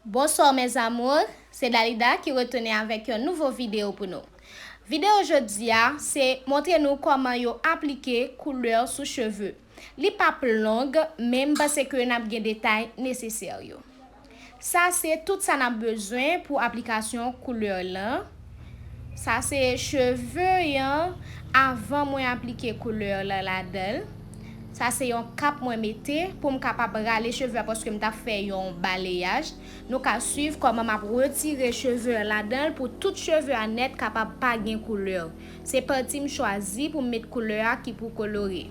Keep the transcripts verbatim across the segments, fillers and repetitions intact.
Bonsoir mes amours, se Dalida ki retounen avèk yon nouvo videyo pou nou. Videyo jodi a, se montre nou kòman yo aplike koulè sou cheve. Li p ap long, men m panse ke n ap gen detay nesesè yo. Sa se tout sa n ap bezwen pou aplikasyon koulè lan. Sa se cheve an avan mwen aplike koulè lan ladan l. Sa se yon kap mwen mete pou m kapab rale cheve a paske m t ap fè yon baleyaj. Nou ka swiv kòman m ap retire cheve a ladan l pou tout cheve a nèt kapab pa gen koulè. Se pati m chwazi pou m met koulè a ki pou kolore.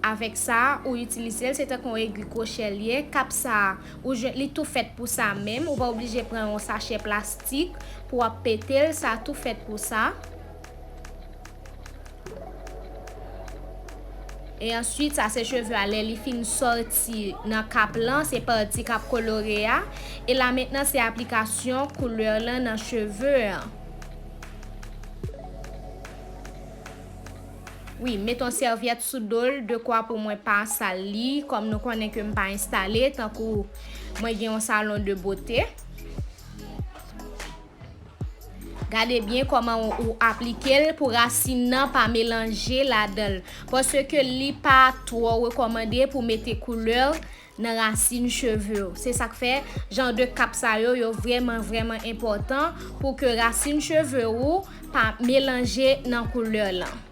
Avèk sa, ou itilize l, se tankou yon egwi kwochè l ye. Kap sa, ou jwenn li tou fèt pou sa menm. Ou pa oblije pran yon sachè plastik pou w ap pete l, sa tou fèt pou sa. E answit, sa se cheve a lè li fin sòti nan kap lan, se pati k ap kolore a. E la mentnan, se aplikasyon koulè lan nan cheve an. Wi, m met yon sèvyèt sou do l, dekwa pou mwen pa sal li, kòm nou konnen ke m pa enstale, tankou mwen gen yon salon de bote. Gade byen kòman ou, ou aplike l pou rasin nan pa melanje ladan l. Paske li pa twò rekòmande pou mete koulè nan rasin cheve w. Se sa k fè jan de kap sa yo, yo vrèman, vrèman enpòtan pou ke rasin cheve ou pa melanje nan koulè lan.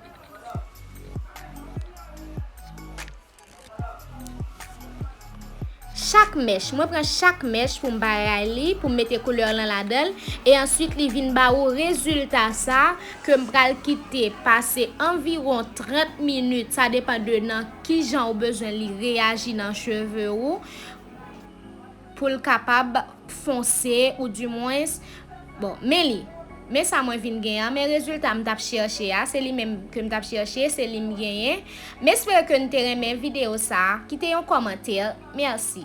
Chak mèch, mwen pran chak mèch pou m bay li, pou m mete koulè lan ladan l, e answit li vin ba ou rezilta sa ke m pral kite pase anviwon trant minit, sa depann de nan kijan ou bezwen li reyaji nan cheve ou, pou l kapab fonse ou dimwens, bon, men li. Men sa mwen vin gen an, men rezilta m t ap chèche a, se li menm ke m t ap chèche, se li m genyen. M espere ke n te renmen videyo sa a. Kite yon kòmantè. Mèsi.